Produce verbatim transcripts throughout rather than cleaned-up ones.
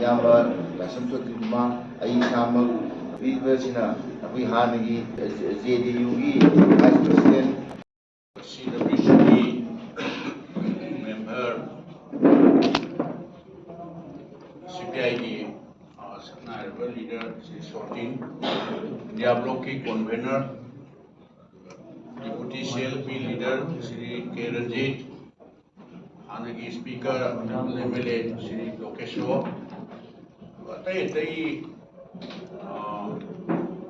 ꯑꯌꯥꯝꯕ ꯂꯥꯏꯁ꯭ꯔꯝ ꯁꯣꯇꯤ ꯀꯨꯃꯥꯔ, ꯑꯩ ꯏꯁꯥꯃꯛ, ꯄꯤꯔꯤꯕꯁꯤꯅ ꯑꯩꯈꯣꯏ ꯍꯥꯟꯅꯒꯤ ꯖꯦ ꯗꯤ ꯌꯨꯒꯤ ꯚꯥꯏꯁ ꯄ꯭ꯔꯁꯤꯗꯦꯟ, ꯁꯤ ꯗꯕ꯭ꯂꯤꯎ ꯁꯤꯒꯤ ꯃꯦꯝꯕꯔ, ꯁꯤ ꯄꯤ ꯑꯥꯏꯒꯤ, ꯑ, ꯁꯛꯅꯥꯏꯔꯕ ꯂꯤꯗꯔ ꯁ꯭ꯔꯤ ꯁꯣꯇꯤꯟ, ꯏꯟꯗꯤꯌꯥ ꯕ꯭ꯂꯣꯛꯀꯤ convener, deputy C L P leader Shri K Ranjit, ꯍꯥꯟꯅꯒꯤ speaker, M L A Shri Lokeshor, ꯑꯇꯩ ꯑꯇꯩ, ꯑ,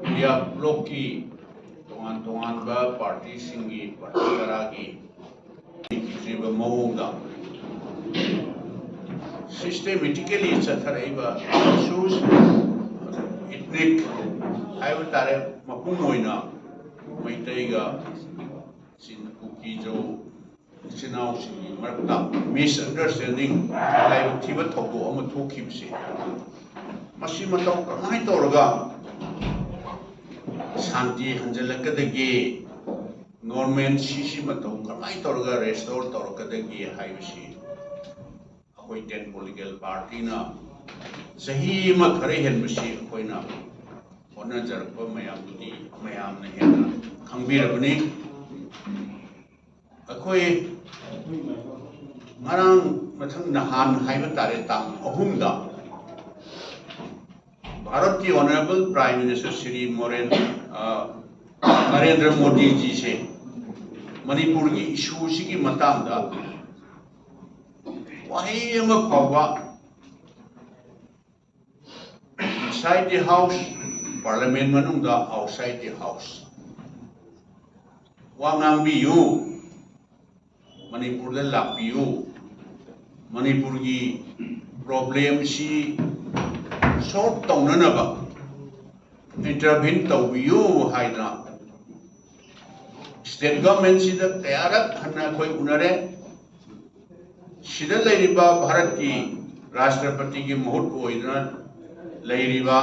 ꯏꯟꯗꯤꯌꯥ ꯕ꯭ꯂꯣꯛꯀꯤ ꯇꯣꯉꯥꯟ ꯇꯣꯉꯥꯟꯕ ꯄꯥꯔꯇꯤꯁꯤꯡꯒꯤ, ꯄꯥꯔꯇꯤ ꯇꯔꯥꯒꯤ ꯂꯩꯈꯤꯗ꯭ꯔꯤꯕ ꯃꯑꯣꯡꯗ ꯁꯤꯁꯇꯦꯃꯦꯇꯤꯀꯦꯂꯤ ꯆꯠꯊꯔꯛꯏꯕ ꯏꯁꯨꯁ, ꯏꯊꯅꯤꯛ ꯍꯥꯏꯕ ꯇꯥꯔꯦ, ꯃꯄꯨꯡ ꯑꯣꯏꯅ ꯃꯩꯇꯩꯒ ꯆꯤꯟ-, ꯀꯨꯀꯤ-ꯖꯧ ꯏꯆꯤꯟ ꯏꯅꯥꯎꯁꯤꯡꯒꯤ ꯃꯔꯛꯇ ꯃꯤꯁꯑꯟꯗꯔꯁꯇꯦꯟꯗꯤꯡ, ꯂꯥꯏꯕꯛ ꯊꯤꯕ ꯊꯧꯗꯣꯛ ꯑꯃ ꯊꯣꯛꯈꯤꯕꯁꯦ, ꯃꯁꯤ ꯃꯇꯧ ꯀꯃꯥꯏꯅ ꯇꯧꯔꯒ ꯁꯥꯟꯇꯤ ꯍꯟꯖꯤꯜꯂꯛꯀꯗꯒꯦ, ꯅꯣꯔꯃꯦꯜꯁꯤꯁꯤ ꯃꯇꯧ ꯀꯃꯥꯏꯅ ꯇꯧꯔꯒ ꯔꯦꯁꯇꯣꯔ ꯇꯧꯔꯛꯀꯗꯒꯦ ꯍꯥꯏꯕꯁꯤ ꯑꯩꯈꯣꯏ ꯇꯦꯟ ꯄꯣꯂꯤꯇꯤꯀꯦꯜ ꯄꯥꯔꯇꯤꯅ ꯆꯍꯤ ꯑꯃ ꯈꯔ ꯍꯦꯟꯕꯁꯤ ꯑꯩꯈꯣꯏꯅ ꯍꯣꯠꯅꯖꯔꯛꯄ ꯃꯌꯥꯝꯗꯨꯗꯤ ꯃꯌꯥꯝꯅ ꯍꯦꯟꯅ ꯈꯪꯕꯤꯔꯕꯅꯤ꯫ ꯑꯩꯈꯣꯏ ꯉꯔꯥꯡ, ꯃꯊꯪ ꯅꯍꯥꯟ ꯍꯥꯏꯕ ꯇꯥꯔꯦ, ꯇꯥꯡ ꯑꯍꯨꯝꯗ ꯚꯥꯔꯠꯀꯤ ꯑꯣꯅꯔꯦꯕꯜ ꯄ꯭ꯔꯥꯏꯝ ꯃꯤꯅꯤꯁꯇꯔ ꯁ꯭ꯔꯤ ꯃꯣꯔꯦꯟ, ꯑ, ꯅꯔꯦꯟꯗ꯭ꯔ ꯃꯣꯗꯤꯖꯤꯁꯦ ꯃꯅꯤꯄꯨꯔꯒꯤ ꯏꯁꯨꯁꯤꯒꯤ ꯃꯇꯥꯡꯗ ꯋꯥꯍꯩ ꯑꯃ ꯐꯥꯎꯕ, inside the house, parliament ꯃꯅꯨꯡꯗ, outside the house, ꯋꯥ ꯉꯥꯡꯕꯤꯌꯨ, ꯃꯅꯤꯄꯨꯔꯗ ꯂꯥꯛꯄꯤꯌꯨ, ꯃꯅꯤꯄꯨꯔꯒꯤ ꯄ꯭ꯔꯣꯕ꯭ꯂꯦꯝꯁꯤ ꯁꯣꯜꯕ ꯇꯧꯅꯅꯕ ꯏꯟꯇꯔꯚꯤꯟ ꯇꯧꯕꯤꯌꯨ ꯍꯥꯏꯗꯅ ꯁ꯭ꯇꯦꯠ ꯒꯚꯔꯟꯃꯦꯟꯠꯁꯤꯗ ꯀꯌꯥꯔꯛ ꯍꯟꯅ ꯑꯩꯈꯣꯏ ꯎꯅꯔꯦ꯫ ꯁꯤꯗ ꯂꯩꯔꯤꯕ ꯚꯥꯔꯠꯀꯤ ꯔꯥꯁꯇ꯭ꯔꯄꯇꯤꯒꯤ ꯃꯍꯨꯠ ꯑꯣꯏꯗꯨꯅ ꯂꯩꯔꯤꯕ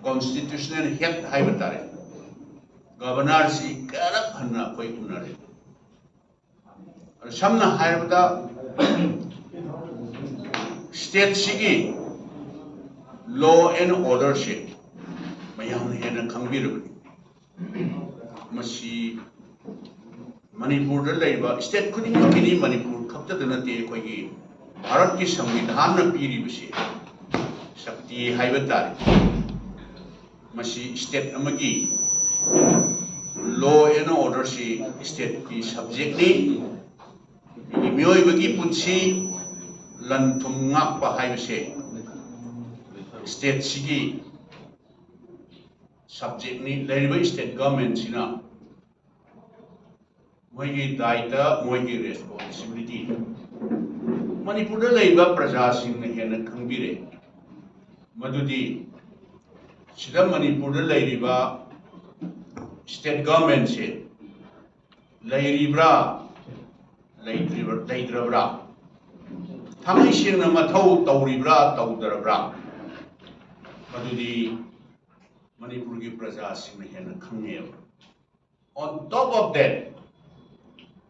ꯀꯣꯟꯁꯇꯤꯇ꯭ꯌꯨꯁꯅꯦꯜ ꯍꯦꯗ ꯍꯥꯏꯕ ꯇꯥꯔꯦ, ꯒꯚꯔꯅꯔꯁꯤ ꯀꯌꯥꯔꯛ ꯍꯟꯅ ꯑꯩꯈꯣꯏ ꯎꯅꯔꯦ꯫ ꯑꯗꯨ ꯁꯝꯅ ꯍꯥꯏꯔꯕꯗ, ꯁ꯭ꯇꯦꯠꯁꯤꯒꯤ Law and orderꯁꯦ ꯃꯌꯥꯝꯅ ꯍꯦꯟꯅ ꯈꯪꯕꯤꯔꯕꯅꯤ꯫ ꯃꯁꯤ ꯃꯅꯤꯄꯨꯔꯗ ꯂꯩꯔꯤꯕ state ꯈꯨꯗꯤꯡꯃꯛꯀꯤꯅꯤ, ꯃꯅꯤꯄꯨꯔ ꯈꯛꯇꯗ ꯅꯠꯇꯦ꯫ ꯑꯩꯈꯣꯏꯒꯤ ꯚꯥꯔꯠꯀꯤ ꯁꯪꯕꯤꯙꯥꯟꯅ ꯄꯤꯔꯤꯕꯁꯦ ꯁꯛꯇꯤ ꯍꯥꯏꯕ ꯇꯥꯔꯦ꯫ ꯃꯁꯤ state ꯑꯃꯒꯤ law and orderꯁꯤ stateꯀꯤ subjectꯅꯤ꯫ ꯃꯤꯑꯣꯏꯕꯒꯤ ꯄꯨꯟꯁꯤ ꯂꯟ ꯊꯨꯝ ꯉꯥꯛꯄ ꯍꯥꯏꯕꯁꯦ stateꯁꯤꯒꯤ subjectꯅꯤ꯫ ꯂꯩꯔꯤꯕ state governmentꯁꯤꯅ ꯃꯣꯏꯒꯤ ꯗꯥꯏꯇ, ꯃꯣꯏꯒꯤ responsibility ꯃꯅꯤꯄꯨꯔꯗ ꯂꯩꯔꯤꯕ ꯄ꯭ꯔꯖꯥꯁꯤꯡꯅ ꯍꯦꯟꯅ ꯈꯪꯕꯤꯔꯦ꯫ ꯃꯗꯨꯗꯤ ꯁꯤꯗ ꯃꯅꯤꯄꯨꯔꯗ ꯂꯩꯔꯤꯕ state governmentꯁꯦ ꯂꯩꯔꯤꯕ꯭ꯔꯥ, ꯂꯩꯇ꯭ꯔꯤꯕ-, ꯂꯩꯇ꯭ꯔꯕ꯭ꯔꯥ, ꯊꯥꯡꯃꯩ ꯁꯦꯡꯅ ꯃꯊꯧ ꯇꯧꯔꯤꯕ꯭ꯔꯥ, ꯇꯧꯗ꯭ꯔꯕ꯭ꯔꯥ, ꯃꯗꯨꯗꯤ ꯃꯅꯤꯄꯨꯔꯒꯤ ꯄ꯭ꯔꯖꯥꯁꯤꯡꯅ ꯍꯦꯟꯅ ꯈꯪꯉꯦꯕ꯫ On top of that,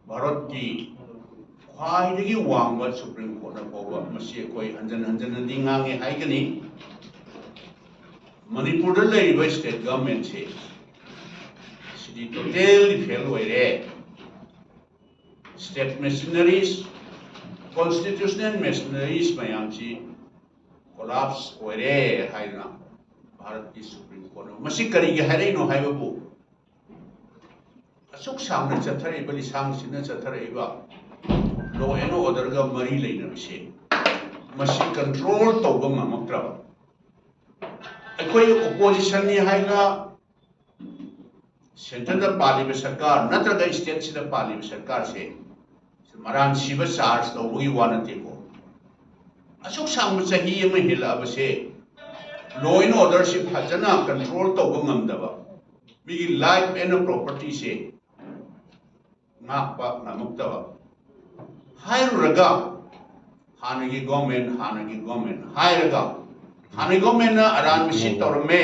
ꯚꯥꯔꯠꯀꯤ ꯈ꯭ꯋꯥꯏꯗꯒꯤ ꯋꯥꯡꯕ Supreme Courtꯅ ꯐꯥꯎꯕ, ꯃꯁꯤ ꯑꯩꯈꯣꯏ ꯍꯟꯖꯟ ꯍꯟꯖꯟꯅꯗꯤ ꯉꯥꯡꯉꯦ ꯍꯥꯏꯒꯅꯤ, ꯃꯅꯤꯄꯨꯔꯗ ꯂꯩꯔꯤꯕ state governmentꯁꯦ ꯁꯤꯗꯤ totally fail ꯑꯣꯏꯔꯦ꯫ State machineries, constitutional machineries ꯃꯌꯥꯝꯁꯤ collapse ꯑꯣꯏꯔꯦ ꯍꯥꯏꯗꯅ ꯚꯥꯔꯠꯀꯤ Supreme Courtꯅ꯫ ꯃꯁꯤ ꯀꯔꯤꯒꯤ ꯍꯥꯏꯔꯛꯏꯅꯣ ꯍꯥꯏꯕꯕꯨ, ꯑꯁꯨꯛ ꯁꯥꯡꯅ ꯆꯠꯊꯔꯛꯏꯕ, ꯂꯤꯁꯥꯡ ꯁꯤꯠꯅ ꯆꯠꯊꯔꯛꯏꯕ law and orderꯒ ꯃꯔꯤ ꯂꯩꯅꯕꯁꯦ, ꯃꯁꯤ control ꯇꯧꯕ ꯉꯝꯃꯛꯇ꯭ꯔꯕ꯫ ꯑꯩꯈꯣꯏ oppositionꯅꯤ ꯍꯥꯏꯅ centreꯗ ꯄꯥꯜꯂꯤꯕ ꯁꯔꯀꯥꯔ ꯅꯠꯇ꯭ꯔꯒ stateꯁꯤꯗ ꯄꯥꯜꯂꯤꯕ ꯁꯔꯀꯥꯔꯁꯦ ꯃꯔꯥꯟ ꯁꯤꯕ charge ꯇꯧꯕꯒꯤ ꯋꯥ ꯅꯠꯇꯦꯀꯣ꯫ ꯑꯁꯨꯛ ꯁꯥꯡꯕ ꯆꯍꯤ ꯑꯃ ꯍꯦꯜꯂꯛꯑꯕꯁꯦ law and orderꯁꯤ ꯐꯖꯅ control ꯇꯧꯕ ꯉꯝꯗꯕ, ꯃꯤꯒꯤ life and propertyꯁꯦ ꯉꯥꯛꯄ ꯉꯝꯃꯛꯇꯕ ꯍꯥꯏꯔꯨꯔꯒ, ꯍꯥꯟꯅꯒꯤ government, ꯍꯥꯟꯅꯒꯤ government ꯍꯥꯏꯔꯒ, ꯍꯥꯟꯅꯒꯤ governmentꯅ ꯑꯔꯥꯟꯕꯁꯤ ꯇꯧꯔꯝꯃꯦ,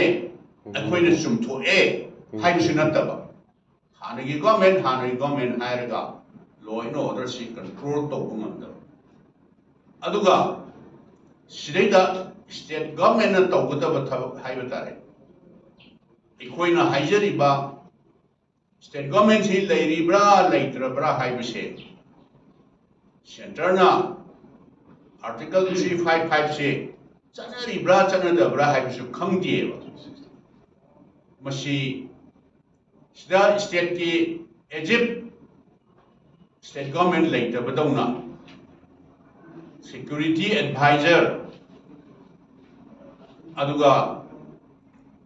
ꯑꯩꯈꯣꯏꯅ ꯆꯨꯝꯊꯣꯛꯑꯦ ꯍꯥꯏꯕꯁꯨ ꯅꯠꯇꯕ, ꯍꯥꯟꯅꯒꯤ government, ꯍꯥꯟꯅꯒꯤ government ꯍꯥꯏꯔꯒ law and orderꯁꯤ control ꯇꯧꯕ ꯉꯝꯗꯕ꯫ ꯑꯗꯨꯒ ꯁꯤꯗꯩꯗ ꯁ꯭ꯇꯦꯠ ꯒꯚꯔꯟꯃꯦꯟꯠꯅ ꯇꯧꯒꯗꯕ ꯊꯕꯛ ꯍꯥꯏꯕ ꯇꯥꯔꯦ꯫ ꯑꯩꯈꯣꯏꯅ ꯍꯥꯏꯖꯔꯤꯕ ꯁ꯭ꯇꯦꯠ ꯒꯚꯔꯟꯃꯦꯟꯠꯁꯤ ꯂꯩꯔꯤꯕ꯭ꯔꯥ ꯂꯩꯇ꯭ꯔꯕ꯭ꯔꯥ ꯍꯥꯏꯕꯁꯦ ꯁꯦꯟꯇꯔꯅ ꯑꯥꯔꯇꯤꯀꯜ ꯊ꯭ꯔꯤ ꯐꯥꯏꯚ ꯐꯥꯏꯚꯁꯦ ꯆꯠꯅꯔꯤꯕ꯭ꯔꯥ ꯆꯠꯅꯗꯕ꯭ꯔꯥ ꯍꯥꯏꯕꯁꯨ ꯈꯪꯗꯦꯕ꯫ ꯃꯁꯤ ꯁꯤꯗ ꯁ꯭ꯇꯦꯠꯀꯤ ꯑꯦꯖꯤꯞ ꯁ꯭ꯇꯦꯠ ꯒꯚꯔꯟꯃꯦꯟꯠ ꯂꯩꯇꯕꯗꯧꯅ ꯁꯦꯀ꯭ꯌꯨꯔꯤꯇꯤ ꯑꯦꯗꯚꯥꯏꯖꯔ, ꯑꯗꯨꯒ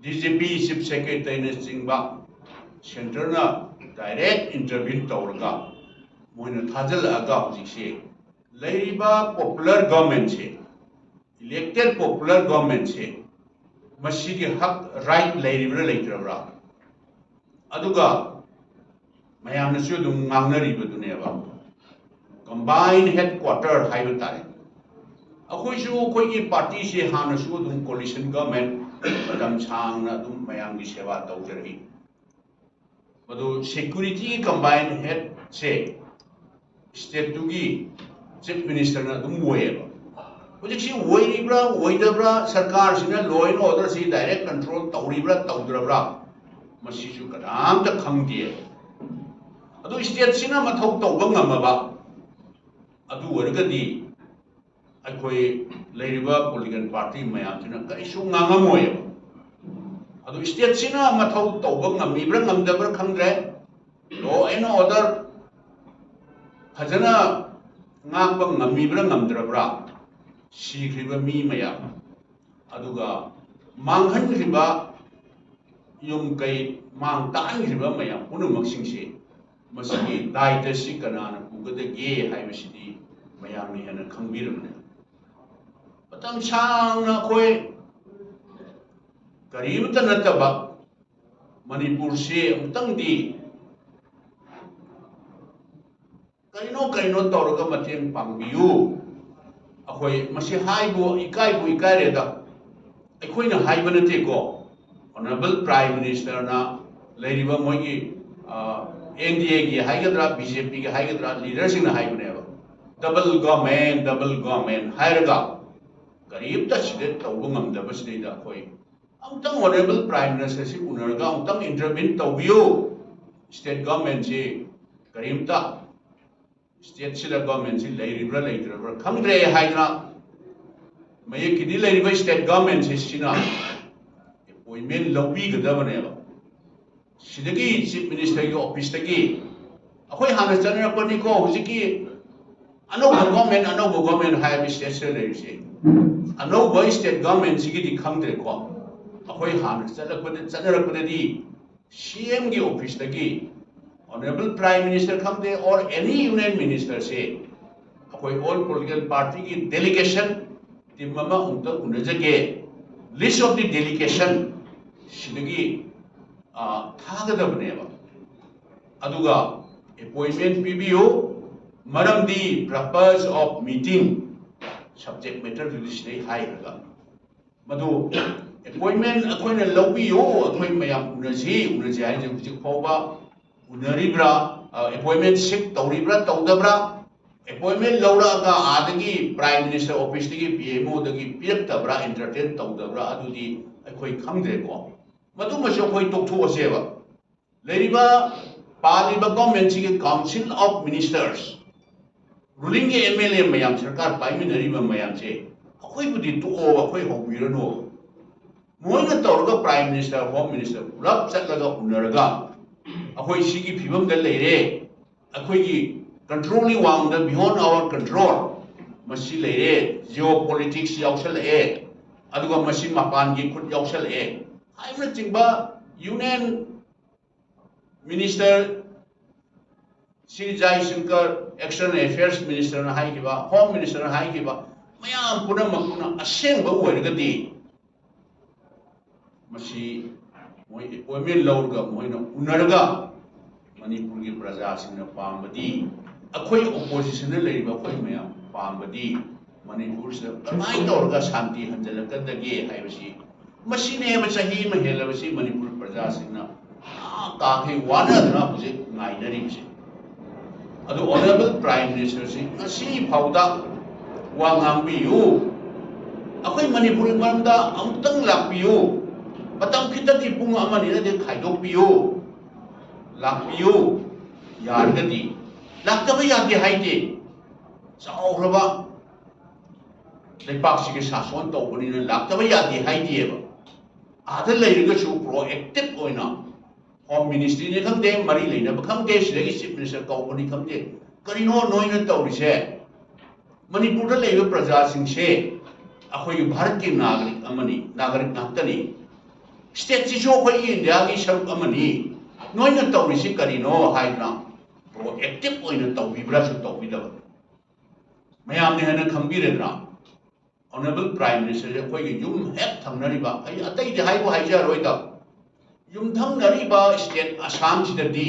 ꯗꯤ ꯖꯤ ꯄꯤ, ꯆꯤꯐ ꯁꯦꯀ꯭ꯔꯦꯇꯔꯤꯅꯆꯤꯡꯕ ꯁꯦꯟꯇꯔꯅ ꯗꯥꯏꯔꯦꯛ ꯏꯟꯇꯔꯚꯤꯌꯨ ꯇꯧꯔꯒ ꯃꯣꯏꯅ ꯊꯥꯖꯤꯜꯂꯛꯑꯒ ꯍꯧꯖꯤꯛꯁꯦ ꯂꯩꯔꯤꯕ ꯄꯣꯄꯨꯂꯔ ꯒꯚꯔꯟꯃꯦꯟꯠꯁꯦ, ꯏꯂꯦꯛꯇꯦꯠ ꯄꯣꯄꯨꯂꯔ ꯒꯚꯔꯟꯃꯦꯟꯠꯁꯦ ꯃꯁꯤꯒꯤ ꯍꯛ, ꯔꯥꯏꯠ ꯂꯩꯔꯤꯕ꯭ꯔꯥ ꯂꯩꯇ꯭ꯔꯕ꯭ꯔꯥ? ꯑꯗꯨꯒ ꯃꯌꯥꯝꯅꯁꯨ ꯑꯗꯨꯝ ꯉꯥꯡꯅꯔꯤꯕꯗꯨꯅꯦꯕ, ꯀꯝꯕꯥꯏꯟ ꯍꯦꯗ ꯀ꯭ꯋꯥꯇꯔ ꯍꯥꯏꯕ ꯇꯥꯔꯦ꯫ ꯑꯩꯈꯣꯏꯁꯨ ꯑꯩꯈꯣꯏꯒꯤ ꯄꯥꯔꯇꯤꯁꯦ ꯍꯥꯟꯅꯁꯨ ꯑꯗꯨꯝ ꯀꯣꯂꯤꯁꯟ ꯒꯚꯔꯟꯃꯦꯟꯠ ꯃꯇꯝ ꯁꯥꯡꯅ ꯑꯗꯨꯝ ꯃꯌꯥꯝꯒꯤ ꯁꯦꯕꯥ ꯇꯧꯖꯔꯛꯏ꯫ ꯃꯗꯨ ꯁꯦꯀ꯭ꯌꯨꯔꯤꯇꯤꯒꯤ ꯀꯝꯕꯥꯏꯟ ꯍꯦꯗꯁꯦ ꯁ꯭ꯇꯦꯠꯇꯨꯒꯤ ꯆꯤꯐ ꯃꯤꯅꯤꯁꯇꯔꯅ ꯑꯗꯨꯝ ꯑꯣꯏꯌꯦꯕ꯫ ꯍꯧꯖꯤꯛꯁꯤ ꯑꯣꯏꯔꯤꯕ꯭ꯔꯥ ꯑꯣꯏꯗꯕ꯭ꯔꯥ, ꯁꯔꯀꯥꯔꯁꯤꯅ ꯂꯣ ꯑꯦꯟ ꯑꯣꯔꯗꯔꯁꯤ ꯗꯥꯏꯔꯦꯛ ꯀꯟꯇ꯭ꯔꯣꯜ ꯇꯧꯔꯤꯕ꯭ꯔꯥ ꯇꯧꯗ꯭ꯔꯕ꯭ꯔꯥ, ꯃꯁꯤꯁꯨ ꯀꯅꯥꯝꯇ ꯈꯪꯗꯦ꯫ ꯑꯗꯨ ꯁ꯭ꯇꯦꯠꯁꯤꯅ ꯃꯊꯧ ꯇꯧꯕ ꯉꯝꯃꯕ, ꯑꯗꯨ ꯑꯣꯏꯔꯒꯗꯤ ꯑꯩꯈꯣꯏ ꯂꯩꯔꯤꯕ ꯄꯣꯂꯤꯇꯤꯀꯦꯜ ꯄꯥꯔꯇꯤ ꯃꯌꯥꯝꯁꯤꯅ ꯀꯔꯤꯁꯨ ꯉꯥꯡꯉꯝꯃꯣꯏꯕ꯫ ꯑꯗꯨ ꯁ꯭ꯇꯦꯠꯁꯤꯅ ꯃꯊꯧ ꯇꯧꯕ ꯉꯝꯃꯤꯕ꯭ꯔꯥ ꯉꯝꯗꯕ꯭ꯔꯥ ꯈꯪꯗ꯭ꯔꯦ꯫ ꯂꯣ ꯑꯦꯟ ꯑꯣꯔꯗꯔ ꯐꯖꯅ ꯉꯥꯛꯄ ꯉꯝꯃꯤꯕ꯭ꯔꯥ ꯉꯝꯗ꯭ꯔꯕ꯭ꯔꯥ, ꯁꯤꯈ꯭ꯔꯤꯕ ꯃꯤ ꯃꯌꯥꯝ, ꯑꯗꯨꯒ ꯃꯥꯡꯍꯟꯈ꯭ꯔꯤꯕ ꯌꯨꯝ ꯀꯩ ꯃꯥꯡ ꯇꯥꯛꯍꯟꯈ꯭ꯔꯤꯕ ꯃꯌꯥꯝ ꯄꯨꯝꯅꯃꯛꯁꯤꯡꯁꯦ, ꯃꯁꯤꯒꯤ ꯗꯥꯏꯇꯁꯤ ꯀꯅꯥꯅ ꯄꯨꯒꯗꯒꯦ ꯍꯥꯏꯕꯁꯤꯗꯤ ꯃꯌꯥꯝꯅ ꯍꯦꯟꯅ ꯈꯪꯕꯤꯔꯕꯅꯤ꯫ ꯃꯇꯝ ꯁꯥꯡꯅ ꯑꯩꯈꯣꯏ ꯀꯔꯤꯃꯇ ꯅꯠꯇꯕ ꯃꯅꯤꯄꯨꯔꯁꯤ ꯑꯃꯨꯛꯇꯪꯗꯤ ꯀꯔꯤꯅꯣ ꯀꯔꯤꯅꯣ ꯇꯧꯔꯒ ꯃꯇꯦꯡ ꯄꯥꯡꯕꯤꯌꯨ꯫ ꯑꯩꯈꯣꯏ ꯃꯁꯤ ꯍꯥꯏꯕꯨ ꯏꯀꯥꯏꯕꯨ ꯏꯀꯥꯏꯔꯦꯗ꯫ ꯑꯩꯈꯣꯏꯅ ꯍꯥꯏꯕ ꯅꯠꯇꯦꯀꯣ, ꯑꯣꯅꯔꯦꯕꯜ ꯄ꯭ꯔꯥꯏꯝ ꯃꯤꯅꯤꯁꯇꯔꯅ ꯂꯩꯔꯤꯕ ꯃꯣꯏꯒꯤ ꯑꯦꯟ ꯗꯤ ꯑꯦꯒꯤ ꯍꯥꯏꯒꯗ꯭ꯔꯥ, ꯕꯤ ꯖꯦ ꯄꯤꯒꯤ ꯍꯥꯏꯒꯗ꯭ꯔꯥ, ꯂꯤꯗꯔꯁꯤꯡꯅ ꯍꯥꯏꯕꯅꯦꯕ, ꯗꯕꯜ ꯒꯣꯔꯃꯦꯟ, ꯗꯕꯜ ꯒꯣꯔꯃꯦꯟ ꯍꯥꯏꯔꯒ ꯀꯔꯤꯝꯇ ꯁꯤꯗ ꯇꯧꯕ ꯉꯝꯗꯕꯁꯤꯗꯩꯗ ꯑꯩꯈꯣꯏ ꯑꯃꯨꯛꯇꯪ Honourable Prime Minister ꯁꯤ ꯎꯅꯔꯒ ꯑꯃꯨꯛꯇꯪ intervene ꯇꯧꯕꯤꯌꯨ꯫ State government ꯁꯤ ꯀꯔꯤꯝꯇ state ꯁꯤꯗ government ꯁꯤ ꯂꯩꯔꯤꯕ꯭ꯔꯥ ꯂꯩꯇ꯭ꯔꯕ꯭ꯔꯥ ꯈꯪꯗ꯭ꯔꯦ ꯍꯥꯏꯗꯅ ꯃꯌꯦꯛꯀꯤꯗꯤ ꯂꯩꯔꯤꯕ state government ꯁꯤ ꯁꯤꯅ appointment ꯂꯧꯕꯤꯒꯗꯕꯅꯦꯕ꯫ ꯁꯤꯗꯒꯤ Chief Minister ꯒꯤ office ꯇꯒꯤ ꯑꯩꯈꯣꯏ ꯍꯥꯟꯅ ꯆꯠꯅꯔꯛꯄꯅꯤꯀꯣ꯫ ꯍꯧꯖꯤꯛꯀꯤ ꯑꯅꯧꯕ government, ꯑꯅꯧꯕ government ꯍꯥꯏꯕ state ꯁꯤꯗ ꯂꯩꯔꯤꯁꯦ꯫ ꯑꯅꯧꯕ state government ꯁꯤꯒꯤꯗꯤ ꯈꯪꯗ꯭ꯔꯦꯀꯣ꯫ ꯑꯩꯈꯣꯏ ꯍꯥꯟꯅ ꯆꯠꯂꯛꯄꯗ, ꯆꯠꯅꯔꯛꯄꯗꯗꯤ C M ꯒꯤ office ꯇꯒꯤ Honourable Prime Minister ꯈꯪꯗꯦ, or any union minister ꯁꯦ ꯑꯩꯈꯣꯏ all political party ꯒꯤ delegation team ꯑꯃ ꯑꯃꯨꯛꯇ ꯎꯅꯖꯒꯦ, list of the delegation ꯁꯤꯗꯒꯤ ꯑ, ꯊꯥꯒꯗꯕꯅꯦꯕ꯫ ꯑꯗꯨꯒ appointment ꯄꯤꯕꯤꯌꯨ꯫ ꯃꯔꯝꯗꯤ purpose of meeting, subject matter ꯗꯨꯗꯤ ꯁꯤꯗꯩ ꯍꯥꯏꯈ꯭ꯔꯒ ꯃꯗꯨ appointment ꯑꯩꯈꯣꯏꯅ ꯂꯧꯕꯤꯌꯨ, ꯑꯩꯈꯣꯏ ꯃꯌꯥꯝ ꯎꯅꯁꯤ, ꯎꯅꯁꯤ ꯍꯥꯏꯁꯦ ꯍꯧꯖꯤꯛ ꯐꯥꯎꯕ ꯎꯅꯔꯤꯕ꯭ꯔꯥ, ꯑ, appointment seek ꯇꯧꯔꯤꯕ꯭ꯔꯥ ꯇꯧꯗꯕ꯭ꯔꯥ, appointment ꯂꯧꯔꯛꯑꯒ ꯑꯥꯗꯒꯤ Prime Minister office ꯇꯒꯤ P M O ꯗꯒꯤ ꯄꯤꯔꯛꯇꯕ꯭ꯔꯥ, entertain ꯇꯧꯗꯕ꯭ꯔꯥ, ꯑꯗꯨꯗꯤ ꯑꯩꯈꯣꯏ ꯈꯪꯗ꯭ꯔꯦꯀꯣ꯫ ꯃꯗꯨꯃꯁꯨ ꯑꯩꯈꯣꯏ ꯇꯣꯛꯊꯣꯛꯑꯁꯦꯕ꯫ ꯂꯩꯔꯤꯕ, ꯄꯥꯜꯂꯤꯕ government ꯁꯤꯒꯤ Council of Ministers, ruling ꯒꯤ M L A ꯃꯌꯥꯝ, ꯁꯔꯀꯥꯔ ꯄꯥꯏꯃꯤꯟꯅꯔꯤꯕ ꯃꯌꯥꯝꯁꯦ ꯑꯩꯈꯣꯏꯕꯨꯗꯤ ꯇꯣꯛꯑꯣꯕ, ꯑꯩꯈꯣꯏ ꯍꯧꯕꯤꯔꯅꯨꯕ꯫ ꯃꯣꯏꯅ ꯇꯧꯔꯒ Prime Minister, Home Minister ꯄꯨꯂꯞ ꯆꯠꯂꯒ ꯎꯅꯔꯒ ꯑꯩꯈꯣꯏ ꯁꯤꯒꯤ ꯐꯤꯕꯝꯗ ꯂꯩꯔꯦ, ꯑꯩꯈꯣꯏꯒꯤ control ꯒꯤ ꯋꯥꯡꯃꯗ, beyond our control ꯃꯁꯤ ꯂꯩꯔꯦ, geopolitics ꯌꯥꯎꯁꯜꯂꯛꯑꯦ, ꯑꯗꯨꯒ ꯃꯁꯤ ꯃꯄꯥꯟꯒꯤ ꯈꯨꯠ ꯌꯥꯎꯁꯜꯂꯛꯑꯦ ꯍꯥꯏꯕꯅꯆꯤꯡꯕ Union Minister Shri ꯖꯥꯏꯁꯪꯀꯔ, External Affairs Minister ꯅ ꯍꯥꯏꯈꯤꯕ, Home Minister ꯅ ꯍꯥꯏꯈꯤꯕ ꯃꯌꯥꯝ ꯄꯨꯝꯅꯃꯛꯇꯨꯅ ꯑꯁꯦꯡꯕ ꯑꯣꯏꯔꯒꯗꯤ ꯃꯁꯤ ꯃꯣꯏ appointment ꯂꯧꯔꯒ ꯃꯣꯏꯅ ꯎꯅꯔꯒ ꯃꯅꯤꯄꯨꯔꯒꯤ ꯄ꯭ꯔꯖꯥꯁꯤꯡꯅ ꯄꯥꯝꯕꯗꯤ, ꯑꯩꯈꯣꯏ opposition ꯗ ꯂꯩꯔꯤꯕ ꯑꯩꯈꯣꯏ ꯃꯌꯥꯝ ꯄꯥꯝꯕꯗꯤ ꯃꯅꯤꯄꯨꯔꯁꯤꯗ ꯀꯃꯥꯏꯅ ꯇꯧꯔꯒ ꯁꯥꯟꯇꯤ ꯍꯟꯖꯤꯜꯂꯛꯀꯗꯒꯦ ꯍꯥꯏꯕꯁꯤ, ꯃꯁꯤꯅꯦꯕ ꯆꯍꯤ ꯑꯃ ꯍꯦꯜꯂꯕꯁꯤ ꯃꯅꯤꯄꯨꯔ ꯄ꯭ꯔꯖꯥꯁꯤꯡꯅ ꯑꯥ ꯀꯥꯈꯩ ꯋꯥꯅꯗꯅ ꯍꯧꯖꯤꯛ ꯉꯥꯏꯅꯔꯤꯕꯁꯦ꯫ ꯑꯗꯨ Honourable Prime Minister ꯁꯤ ꯉꯁꯤ ꯐꯥꯎꯗ ꯋꯥ ꯉꯥꯡꯕꯤꯌꯨ꯫ ꯃꯅꯤꯄꯨꯔꯒꯤ ꯃꯔꯝꯗ ꯑꯃꯨꯛꯇꯪ ꯂꯥꯛꯄꯤꯌꯨ, ꯃꯇꯝ ꯈꯤꯇꯪꯒꯤ ꯄꯨꯡ ꯑꯃꯅꯤꯅꯗꯤ ꯈꯥꯏꯗꯣꯛꯄꯤꯌꯨ, ꯂꯥꯛꯄꯤꯌꯨ꯫ ꯌꯥꯔꯒꯗꯤ, ꯂꯥꯛꯇꯕ ꯌꯥꯗꯦ ꯍꯥꯏꯗꯦ꯫ ꯆꯥꯎꯈ꯭ꯔꯕ ꯂꯩꯄꯥꯛꯁꯤꯒꯤ ꯁꯥꯁꯣꯟ ꯇꯧꯕꯅꯤꯅ ꯂꯥꯛꯇꯕ ꯌꯥꯗꯦ ꯍꯥꯏꯗꯦꯕ꯫ ꯑꯥꯗ ꯂꯩꯔꯒꯁꯨ ꯄ꯭ꯔꯣꯑꯦꯛꯇꯤꯚ ꯑꯣꯏꯅ ꯍꯣꯝ ꯃꯤꯅꯤꯁꯇ꯭ꯔꯤꯅꯤ ꯈꯪꯗꯦ, ꯃꯔꯤ ꯂꯩꯅꯕ ꯈꯪꯗꯦ, ꯁꯤꯗꯒꯤ ꯆꯤꯐ ꯃꯤꯅꯤꯁꯇꯔ ꯀꯧꯕꯅꯤ ꯈꯪꯗꯦ, ꯀꯔꯤꯅꯣ ꯅꯣꯏꯅ ꯇꯧꯔꯤꯁꯦ? ꯃꯅꯤꯄꯨꯔꯗ ꯂꯩꯕ ꯄ꯭ꯔꯖꯥꯁꯤꯡꯁꯦ ꯑꯩꯈꯣꯏꯒꯤ ꯚꯥꯔꯠꯀꯤ ꯅꯥꯒꯔꯤꯛ ꯑꯃꯅꯤ, ꯅꯥꯒꯔꯤꯛ ꯉꯥꯛꯇꯅꯤ꯫ ꯁ꯭ꯇꯦꯠꯁꯤꯁꯨ ꯑꯩꯈꯣꯏꯒꯤ ꯏꯟꯗꯤꯌꯥꯒꯤ ꯁꯔꯨꯛ ꯑꯃꯅꯤ꯫ ꯅꯣꯏꯅ ꯇꯧꯔꯤꯁꯤ ꯀꯔꯤꯅꯣ ꯍꯥꯏꯗꯅ ꯄ꯭ꯔꯣꯑꯦꯛꯇꯤꯚ ꯑꯣꯏꯅ ꯇꯧꯕꯤꯕ꯭ꯔꯥꯁꯨ ꯇꯧꯕꯤꯗꯕ꯫ ꯃꯌꯥꯝꯅ ꯍꯦꯟꯅ ꯈꯪꯕꯤꯔꯦꯗꯅ꯫ ꯑꯣꯅꯔꯦꯕꯜ ꯄ꯭ꯔꯥꯏꯝ ꯃꯤꯅꯤꯁꯇꯔꯁꯦ ꯑꯩꯈꯣꯏꯒꯤ ꯌꯨꯝ ꯍꯦꯛ ꯊꯪꯅꯔꯤꯕ, ꯑꯩ ꯑꯇꯩꯗꯤ ꯍꯥꯏꯕꯨ ꯍꯥꯏꯖꯔꯣꯏꯗ, ꯌꯨꯝꯊꯪꯅꯔꯤꯕ ꯁ꯭ꯇꯦꯠ ꯑꯁꯥꯝꯁꯤꯗꯗꯤ,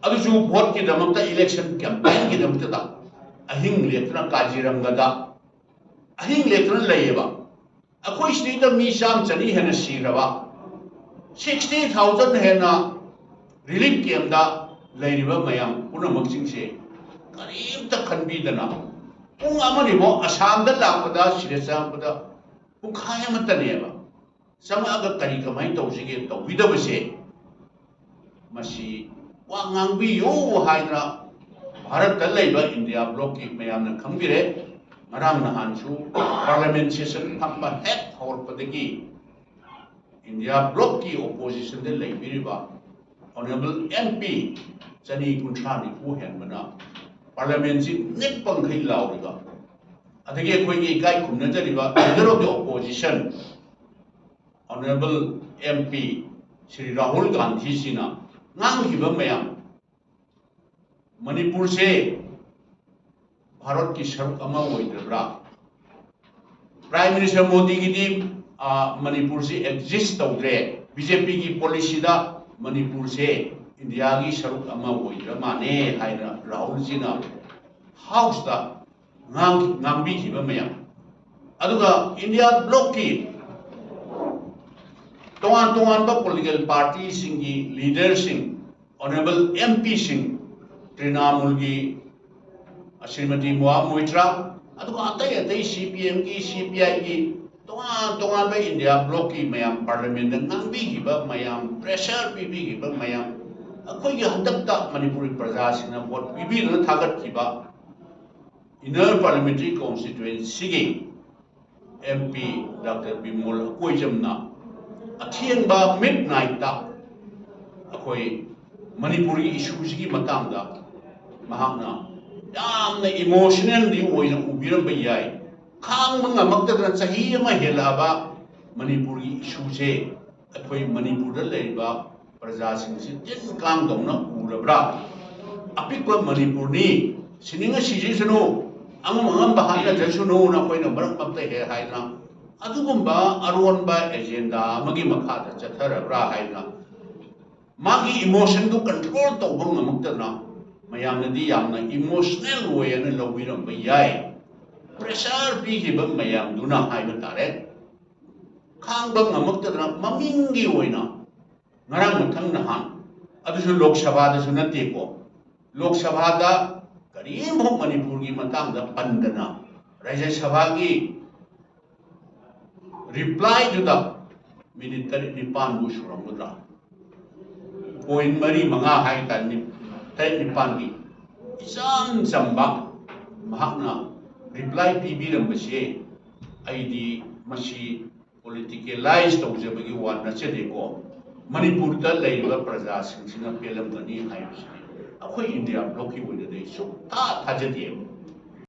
ꯑꯗꯨꯁꯨ ꯚꯣꯠꯀꯤꯗꯃꯛꯇ, ꯏꯂꯦꯛꯁꯟ ꯀꯦꯝꯄꯦꯟꯒꯤꯗꯃꯛꯇꯗ ꯑꯍꯤꯡ ꯂꯦꯛꯇꯨꯅ ꯀꯥꯖꯤꯔꯪꯒꯗ ꯑꯍꯤꯡ ꯂꯦꯛꯇꯨꯅ ꯂꯩꯌꯦꯕ꯫ ꯑꯩꯈꯣꯏ ꯁꯤꯗꯩꯗ ꯃꯤ ꯆꯥꯝ ꯆꯅꯤ ꯍꯦꯟꯅ ꯁꯤꯈ꯭ꯔꯕ, ꯁꯤꯛꯁꯇꯤ ꯊꯥꯎꯖꯟ ꯍꯦꯟꯅ ꯔꯤꯂꯤꯐ ꯀꯦꯝꯗ ꯂꯩꯔꯤꯕ ꯃꯌꯥꯝ ꯄꯨꯝꯅꯃꯛꯁꯤꯡꯁꯦ ꯀꯔꯤꯝꯇ ꯈꯟꯕꯤꯗꯅ, ꯄꯨꯡ ꯑꯃꯅꯤꯐꯥꯎ ꯑꯁꯥꯝꯗ ꯂꯥꯛꯄꯗ, ꯁꯤꯗ ꯆꯪꯉꯛꯄꯗ ꯄꯨꯡꯈꯥꯏ ꯑꯃꯠꯇꯅꯦꯕ꯫ ꯆꯪꯉꯛꯑꯒ ꯀꯔꯤ ꯀꯃꯥꯏꯅ ꯇꯧꯁꯤꯒꯦ ꯇꯧꯕꯤꯗꯕꯁꯦ, ꯃꯁꯤ ꯋꯥ ꯉꯥꯡꯕꯤꯌꯨ ꯍꯥꯏꯗꯅ ꯚꯥꯔꯠꯇ ꯂꯩꯕ ꯏꯟꯗꯤꯌꯥ ꯕ꯭ꯂꯣꯛꯀꯤ ꯃꯌꯥꯝꯅ ꯈꯪꯕꯤꯔꯦ꯫ ꯉꯔꯥꯡ ꯅꯍꯥꯟꯁꯨ ꯄꯥꯔꯂꯤꯌꯥꯃꯦꯟ ꯁꯦꯁꯟ ꯐꯝꯕ ꯍꯦꯛ ꯍꯧꯔꯛꯄꯗꯒꯤ ꯏꯟꯗꯤꯌꯥ ꯕ꯭ꯂꯣꯛꯀꯤ ꯑꯣꯄꯣꯖꯤꯁꯟꯗ ꯂꯩꯕꯤꯔꯤꯕ ꯑꯣꯅꯔꯦꯕꯜ ꯑꯦꯝ ꯄꯤ ꯆꯅꯤ ꯀꯨꯟꯊ꯭ꯔꯥ ꯅꯤꯐꯨ ꯍꯦꯟꯕꯅ, ꯄꯥꯔꯂꯤꯌꯥꯃꯦꯟꯁꯤ ꯅꯤꯛꯄ ꯃꯈꯩ ꯂꯥꯎꯔꯤꯕ, ꯑꯗꯒꯤ ꯑꯩꯈꯣꯏꯒꯤ ꯏꯀꯥꯏ ꯈꯨꯝꯅꯖꯔꯤꯕ leader of the opposition, honourable M P Shri Rahul ꯒꯥꯟꯙꯤꯁꯤꯅ ꯉꯥꯡꯈꯤꯕ ꯃꯌꯥꯝ, ꯃꯅꯤꯄꯨꯔꯁꯦ ꯚꯥꯔꯠꯀꯤ ꯁꯔꯨꯛ ꯑꯃ ꯑꯣꯏꯗ꯭ꯔꯕ꯭ꯔꯥ? ꯄ꯭ꯔꯥꯏꯝ ꯃꯤꯅꯤꯁꯇꯔ ꯃꯣꯗꯤꯒꯤꯗꯤ, ꯑ, ꯃꯅꯤꯄꯨꯔꯁꯤ ꯑꯦꯛꯖꯤꯁ ꯇꯧꯗ꯭ꯔꯦ, ꯕꯤ ꯖꯦ ꯄꯤꯒꯤ ꯄꯣꯂꯤꯁꯤꯗ ꯃꯅꯤꯄꯨꯔꯁꯦ ꯏꯟꯗꯤꯌꯥꯒꯤ ꯁꯔꯨꯛ ꯑꯃ ꯑꯣꯏꯗ꯭ꯔ ꯃꯥꯜꯂꯦ ꯍꯥꯏꯅ ꯔꯥꯍꯨꯜꯁꯤꯅ ꯍꯥꯎꯁꯇ ꯉꯥꯡ-, ꯉꯥꯡꯕꯤꯈꯤꯕ ꯃꯌꯥꯝ, ꯑꯗꯨꯒ ꯏꯟꯗꯤꯌꯥ ꯕ꯭ꯂꯣꯛꯀꯤ ꯇꯣꯉꯥꯟ ꯇꯣꯉꯥꯟꯕ ꯄꯣꯂꯤꯇꯤꯀꯦꯜ ꯄꯥꯔꯇꯤꯁꯤꯡꯒꯤ ꯂꯤꯗꯔꯁꯤꯡ, ꯑꯣꯅꯔꯦꯕꯜ ꯑꯦꯝ ꯄꯤꯁꯤꯡ, ꯇ꯭ꯔꯤꯅꯥꯃꯨꯜꯒꯤ ꯁ꯭ꯔꯤꯃꯇꯤ ꯃꯣꯍꯥ ꯃꯣꯏꯇ꯭ꯔꯥ, ꯑꯗꯨꯒ ꯑꯇꯩ ꯑꯇꯩ CPMꯒꯤ, CPIꯒꯤ, ꯇꯣꯉꯥꯟ ꯇꯣꯉꯥꯟꯕ ꯏꯟꯗꯤꯌꯥ ꯕ꯭ꯂꯣꯛꯀꯤ ꯃꯌꯥꯝ ꯄꯥꯔꯂꯤꯌꯥꯃꯦꯟꯗ ꯉꯥꯡꯕꯤꯈꯤꯕ ꯃꯌꯥꯝ, ꯄ꯭ꯔꯦꯁꯔ ꯄꯤꯕꯤꯈꯤꯕ ꯃꯌꯥꯝ, ꯑꯩꯈꯣꯏꯒꯤ ꯍꯟꯗꯛꯇ ꯃꯅꯤꯄꯨꯔꯒꯤ ꯄ꯭ꯔꯖꯥꯁꯤꯡꯅ ꯚꯣꯠ ꯄꯤꯕꯤꯗꯨꯅ ꯊꯥꯒꯠꯈꯤꯕ inner parliamentary ꯀꯣꯟꯁꯇꯤꯇ꯭ꯋꯦꯟꯁꯤꯒꯤ MP doctor Bimol ꯑꯀꯣꯏꯖꯝꯅ ꯑꯊꯦꯡꯕ ꯃꯤꯗ ꯅꯥꯏꯠꯇ ꯑꯩꯈꯣꯏ ꯃꯅꯤꯄꯨꯔꯒꯤ ꯏꯁꯨꯁꯤꯒꯤ ꯃꯇꯥꯡꯗ ꯃꯍꯥꯛꯅ ꯌꯥꯝꯅ ꯏꯃꯣꯁꯅꯦꯜꯂꯤ ꯑꯣꯏꯅ ꯎꯕꯤꯔꯝꯕ ꯌꯥꯏ꯫ ꯈꯥꯡꯕ ꯉꯝꯃꯛꯇꯗꯅ ꯆꯍꯤ ꯑꯃ ꯍꯦꯜꯂꯛꯑꯕ ꯃꯅꯤꯄꯨꯔꯒꯤ ꯏꯁꯨꯁꯦ ꯑꯩꯈꯣꯏ ꯃꯅꯤꯄꯨꯔꯗ ꯂꯩꯔꯤꯕ ꯄ꯭ꯔꯖꯥꯁꯤꯡꯁꯤ ꯇꯤꯟ ꯀꯥꯡꯗꯧꯅ ꯎꯔꯕ꯭ꯔꯥ? ꯑꯄꯤꯛꯄ ꯃꯅꯤꯄꯨꯔꯅꯤ, ꯁꯤꯅꯤꯡꯉ ꯁꯤꯖꯁꯅꯨ, ꯑꯉꯝ ꯑꯉꯝꯕ ꯍꯥꯠꯅꯖꯁꯅꯨꯅ ꯑꯩꯈꯣꯏꯅ ꯃꯔꯛ ꯃꯔꯛꯇ ꯍꯦꯛ ꯍꯥꯏꯗꯅ, ꯑꯗꯨꯒꯨꯝꯕ ꯑꯔꯣꯟꯕ ꯑꯦꯖꯦꯟꯗꯥ ꯑꯃꯒꯤ ꯃꯈꯥꯗ ꯆꯠꯊꯔꯕ꯭ꯔꯥ ꯍꯥꯏꯗꯅ, ꯃꯥꯒꯤ ꯏꯃꯣꯁꯟꯗꯨ ꯀꯟꯇ꯭ꯔꯣꯜ ꯇꯧꯕ ꯉꯝꯃꯛꯇꯗꯅ ꯃꯌꯥꯝꯅꯗꯤ ꯌꯥꯝꯅ ꯏꯃꯣꯁꯅꯦꯜ ꯑꯣꯏꯅ ꯂꯧꯕꯤꯔꯝꯕ ꯌꯥꯏ꯫ ꯄ꯭ꯔꯦꯁꯔ ꯄꯤꯈꯤꯕ ꯃꯌꯥꯝꯗꯨꯅ ꯍꯥꯏꯕ ꯇꯥꯔꯦ꯫ ꯈꯥꯡꯕ ꯉꯝꯃꯛꯇꯗꯅ ꯃꯃꯤꯡꯒꯤ ꯑꯣꯏꯅ ꯉꯔꯥꯡ ꯃꯊꯪ ꯅꯍꯥꯟ, ꯑꯗꯨꯁꯨ ꯂꯣꯛ ꯁꯚꯥꯗꯁꯨ ꯅꯠꯇꯦꯀꯣ, ꯂꯣꯛ ꯁꯚꯥꯗ ꯀꯔꯤꯝꯐꯥꯎ ꯃꯅꯤꯄꯨꯔꯒꯤ ꯃꯇꯥꯡꯗ ꯄꯟꯗꯅ ꯔꯥꯖ꯭ꯌ ꯁꯚꯥꯒꯤ ꯔꯤꯄ꯭ꯂꯥꯏꯗꯨꯗ ꯃꯤꯅꯤꯠ ꯇꯔꯦꯠ ꯅꯤꯄꯥꯟꯕꯨ ꯁꯨꯔꯝꯒꯗ꯭ꯔꯥ, ꯄꯣꯏꯟ ꯃꯔꯤ ꯃꯉꯥ ꯍꯥꯏꯇꯥꯔꯦ, ꯇꯔꯦꯠ ꯅꯤꯄꯥꯟꯒꯤ ꯏꯆꯝ ꯆꯝꯕ ꯃꯍꯥꯛꯅ ꯔꯤꯄ꯭ꯂꯥꯏ ꯄꯤꯕꯤꯔꯝꯕꯁꯦ ꯑꯩꯗꯤ ꯃꯁꯤ ꯄꯣꯂꯤꯇꯤꯀꯦꯂꯥꯏꯁ ꯇꯧꯖꯕꯒꯤ ꯋꯥ ꯅꯠꯆꯗꯦꯀꯣ꯫ ꯃꯅꯤꯄꯨꯔꯗ ꯂꯩꯔꯤꯕ ꯄ꯭ꯔꯖꯥꯁꯤꯡꯁꯤꯅ ꯄꯦꯜꯂꯝꯒꯅꯤ ꯍꯥꯏꯕꯁꯤꯗꯤ ꯑꯩꯈꯣꯏ ꯏꯟꯗꯤꯌꯥ ꯕ꯭ꯂꯣꯛꯀꯤ ꯑꯣꯏꯅꯗꯤ ꯁꯨꯛꯊꯥ ꯊꯥꯖꯗꯦ꯫